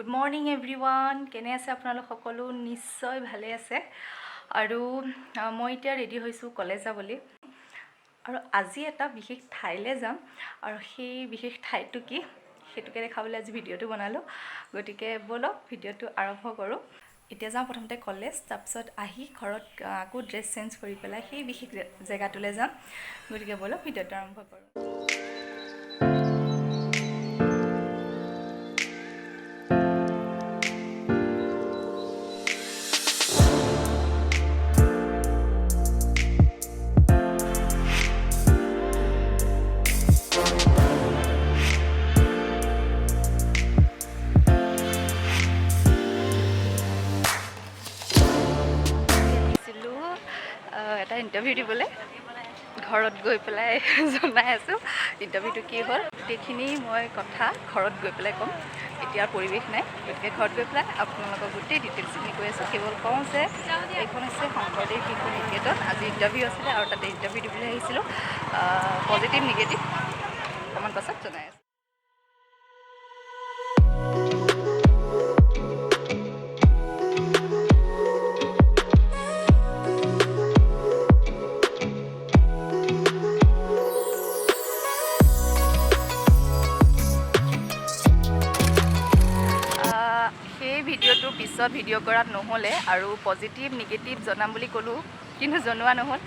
Good morning everyone. কেনে আছে আপোনালোক সকলো? নিশ্চয় ভালে আছে। আৰু মই এতিয়া ৰেডি হৈছোঁ কলেজ যাবলৈ আৰু আজি এটা বিশেষ ঠাইলৈ যাম আৰু সেই বিশেষ ঠাইটো কি, সেইটোকে দেখাবলৈ আজি ভিডিঅ'টো বনালোঁ। গতিকে ব'লক, ভিডিঅ'টো আৰম্ভ কৰোঁ। এতিয়া যাওঁ প্ৰথমতে কলেজ, তাৰপিছত আহি ঘৰত আকৌ ড্ৰেছ চেঞ্জ কৰি পেলাই সেই বিশেষ জেগাটোলৈ যাম। গতিকে ব'লক, ভিডিঅ'টো আৰম্ভ কৰোঁ। আহিছিলোঁ এটা ইণ্টাৰভিউ দিবলৈ। ঘৰত গৈ পেলাই জনাই আছোঁ ইণ্টাৰভিউটো কি হ'ল। গোটেইখিনি মই কথা ঘৰত গৈ পেলাই ক'ম, এতিয়া পৰিৱেশ নাই। গতিকে ঘৰত গৈ পেলাই আপোনালোকক গোটেই ডিটেইলছখিনি কৈ আছোঁ। কেৱল কওঁ যে এইখন হৈছে শংকৰদেৱ শিশু নিকেতন। আজি ইণ্টাৰভিউ আছিলে আৰু তাতে ইণ্টাৰভিউ দিবলৈ আহিছিলোঁ। পজিটিভ, নিগেটিভ অকণমান পাছত জনাই আছোঁ। সেই ভিডিঅ'টো পিছত ভিডিঅ' কৰাত নহ'লে আৰু পজিটিভ, নিগেটিভ জনাম বুলি ক'লোঁ, কিন্তু জনোৱা নহ'ল।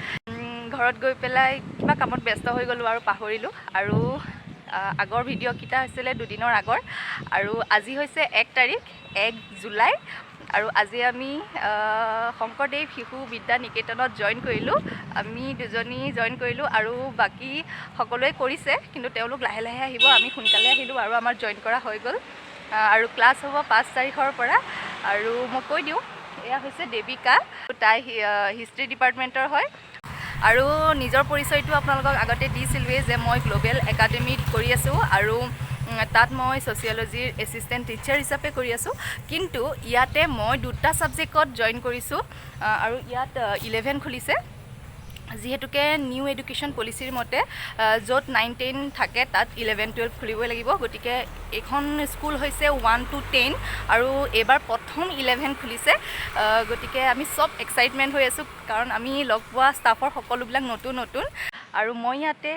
ঘৰত গৈ পেলাই কিবা কামত ব্যস্ত হৈ গ'লোঁ আৰু পাহৰিলোঁ। আৰু আগৰ ভিডিঅ'কেইটা হৈছিলে দুদিনৰ আগৰ আৰু আজি হৈছে 1 তাৰিখ, 1 জুলাই। আৰু আজি আমি শংকৰদেৱ শিশু বিদ্যা নিকেতনত জইন কৰিলোঁ। আমি দুজনী জইন কৰিলোঁ আৰু বাকী সকলোৱে কৰিছে, কিন্তু তেওঁলোক লাহে লাহে আহিব। আমি সোনকালে আহিলোঁ আৰু আমাৰ জইন কৰা হৈ গ'ল। আৰু ক্লাছ হ'ব 5 তাৰিখৰ পৰা। আৰু মই কৈ দিওঁ, এয়া হৈছে দেৱিকা, তাই হিষ্ট্ৰী ডিপাৰ্টমেণ্টৰ হয়। আৰু নিজৰ পৰিচয়টো আপোনালোকক আগতে দিছিলোঁৱেই যে মই গ্ল'বেল একাডেমীত কৰি আছোঁ আৰু তাত মই ছ'চিয়লজিৰ এছিষ্টেণ্ট টিচাৰ হিচাপে কৰি আছোঁ। কিন্তু ইয়াতে মই দুটা ছাবজেক্টত জইন কৰিছোঁ আৰু ইয়াত 11 খুলিছে। যিহেতুকে নিউ এডুকেশ্যন পলিচিৰ মতে য'ত 9, 10 থাকে, তাত 11, 12 খুলিবই লাগিব। গতিকে এইখন স্কুল হৈছে 1 টু 10 আৰু এইবাৰ প্ৰথম 11 খুলিছে। গতিকে আমি চব এক্সাইটমেণ্ট হৈ আছোঁ, কাৰণ আমি লগ পোৱা ষ্টাফৰ সকলোবিলাক নতুন নতুন। আৰু মই ইয়াতে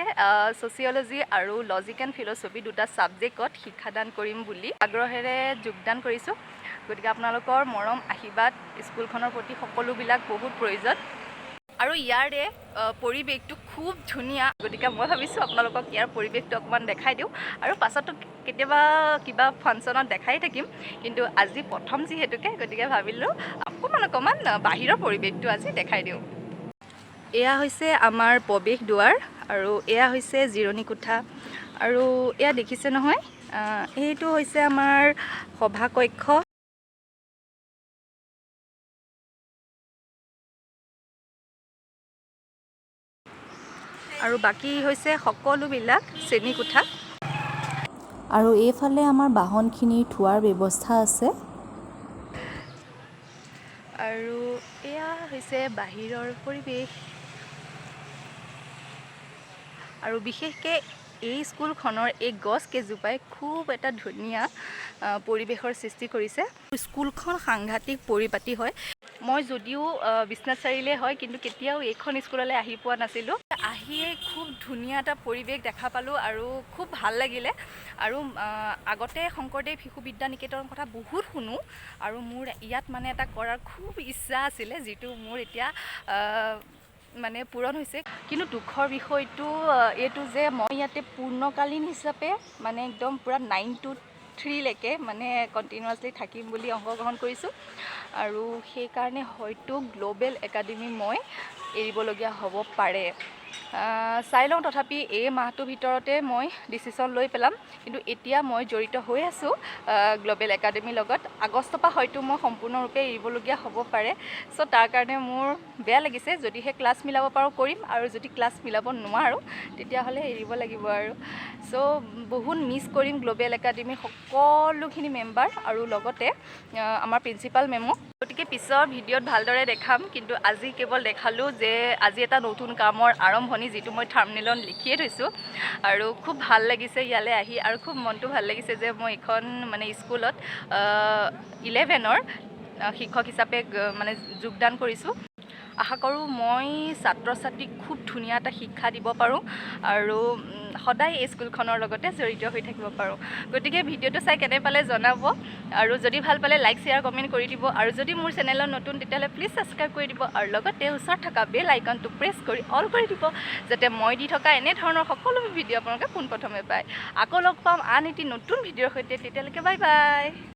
ছ'চিয়লজি আৰু লজিক এণ্ড ফিলচফি দুটা ছাবজেক্টত শিক্ষাদান কৰিম বুলি আগ্ৰহেৰে যোগদান কৰিছোঁ। গতিকে আপোনালোকৰ মৰম, আশীৰ্বাদ স্কুলখনৰ প্ৰতি সকলোবিলাক বহুত প্ৰয়োজন। আৰু ইয়াৰে পৰিৱেশটো খুব ধুনীয়া। গতিকে মই ভাবিছোঁ আপোনালোকক ইয়াৰ পৰিৱেশটো অকণমান দেখাই দিওঁ আৰু পাছতো কেতিয়াবা কিবা ফাংচনত দেখাই থাকিম। কিন্তু আজি প্ৰথম যিহেতুকে, গতিকে ভাবিলোঁ অকণমান অকণমান বাহিৰৰ পৰিৱেশটো আজি দেখাই দিওঁ। এয়া হৈছে আমাৰ প্ৰৱেশ দুৱাৰ আৰু এয়া হৈছে জিৰণি কোঠা। আৰু এয়া দেখিছে নহয়, এইটো হৈছে আমাৰ সভাকক্ষ। আৰু বাকী হৈছে সকলোবিলাক শ্ৰেণীকোঠা। আৰু এইফালে আমাৰ বাহনখিনি থোৱাৰ ব্যৱস্থা আছে। আৰু এয়া হৈছে বাহিৰৰ পৰিৱেশ। আৰু বিশেষকৈ এই স্কুলখনৰ এই গছ কেইজোপাই খুব এটা ধুনীয়া পৰিৱেশৰ সৃষ্টি কৰিছে। স্কুলখন সাংঘাতিক পৰিপাটি হয়। মই যদিও বিশ্বনাথ চাৰিআলিয়ে হয়, কিন্তু কেতিয়াও এইখন স্কুললৈ আহি পোৱা নাছিলোঁ। আহিয়ে খুব ধুনীয়া এটা পৰিৱেশ দেখা পালোঁ আৰু খুব ভাল লাগিলে। আৰু আগতে শংকৰদেৱ শিশু বিদ্যা নিকেতনৰ কথা বহুত শুনো আৰু মোৰ ইয়াত মানে এটা কৰাৰ খুব ইচ্ছা আছিলে, যিটো মোৰ এতিয়া মানে পূৰণ হৈছে। কিন্তু দুখৰ বিষয়টো এইটো যে মই ইয়াতে পূৰ্ণকালীন হিচাপে মানে একদম পূৰা 9 টু 3লৈকে মানে কণ্টিনিউৱাছলি থাকিম বুলি অংশগ্ৰহণ কৰিছোঁ আৰু সেইকাৰণে হয়তো গ্ল'বেল একাডেমি মই এৰিবলগীয়া হ'ব পাৰে। চাই লওঁ, তথাপি এই মাহটোৰ ভিতৰতে মই ডিচিশ্যন লৈ পেলাম। কিন্তু এতিয়া মই জড়িত হৈ আছোঁ গ্ল'বেল একাডেমীৰ লগত। আগষ্টৰ পৰা হয়তো মই সম্পূৰ্ণৰূপে এৰিবলগীয়া হ'ব পাৰে। চ' তাৰ কাৰণে মোৰ বেয়া লাগিছে। যদিহে ক্লাছ মিলাব পাৰোঁ কৰিম আৰু যদি ক্লাছ মিলাব নোৱাৰোঁ, তেতিয়াহ'লে এৰিব লাগিব। আৰু চ' বহুত মিছ কৰিম গ্ল'বেল একাডেমীৰ সকলোখিনি মেম্বাৰ আৰু লগতে আমাৰ প্ৰিন্সিপাল মেমক। গতিকে পিছৰ ভিডিঅ'ত ভালদৰে দেখাম, কিন্তু আজি কেৱল দেখালোঁ যে আজি এটা নতুন কামৰ আৰম্ভ আৰম্ভণি, যিটো মই থাম্বনেইলত লিখিয়ে থৈছোঁ। আৰু খুব ভাল লাগিছে ইয়ালৈ আহি আৰু খুব মনটো ভাল লাগিছে যে মই এইখন মানে স্কুলত 11ৰ শিক্ষক হিচাপে মানে যোগদান কৰিছোঁ। আশা কৰোঁ মই ছাত্ৰ ছাত্ৰীক খুব ধুনীয়া এটা শিক্ষা দিব পাৰোঁ আৰু সদায় এই স্কুলখনৰ লগতে জড়িত হৈ থাকিব পাৰোঁ। গতিকে ভিডিঅ'টো চাই কেনে পালে জনাব আৰু যদি ভাল পালে লাইক, শ্বেয়াৰ, কমেণ্ট কৰি দিব। আৰু যদি মোৰ চেনেলত নতুন, তেতিয়াহ'লে প্লিজ ছাবস্ক্ৰাইব কৰি দিব আৰু লগতে ওচৰত থকা বেল আইকনটো প্ৰেছ কৰি অল কৰি দিব, যাতে মই দি থকা এনেধৰণৰ সকলো ভিডিঅ' আপোনালোকে পোনপ্ৰথমে পায়। আকৌ লগ পাম আন এটি নতুন ভিডিঅ'ৰ সৈতে। তেতিয়ালৈকে বাই বাই।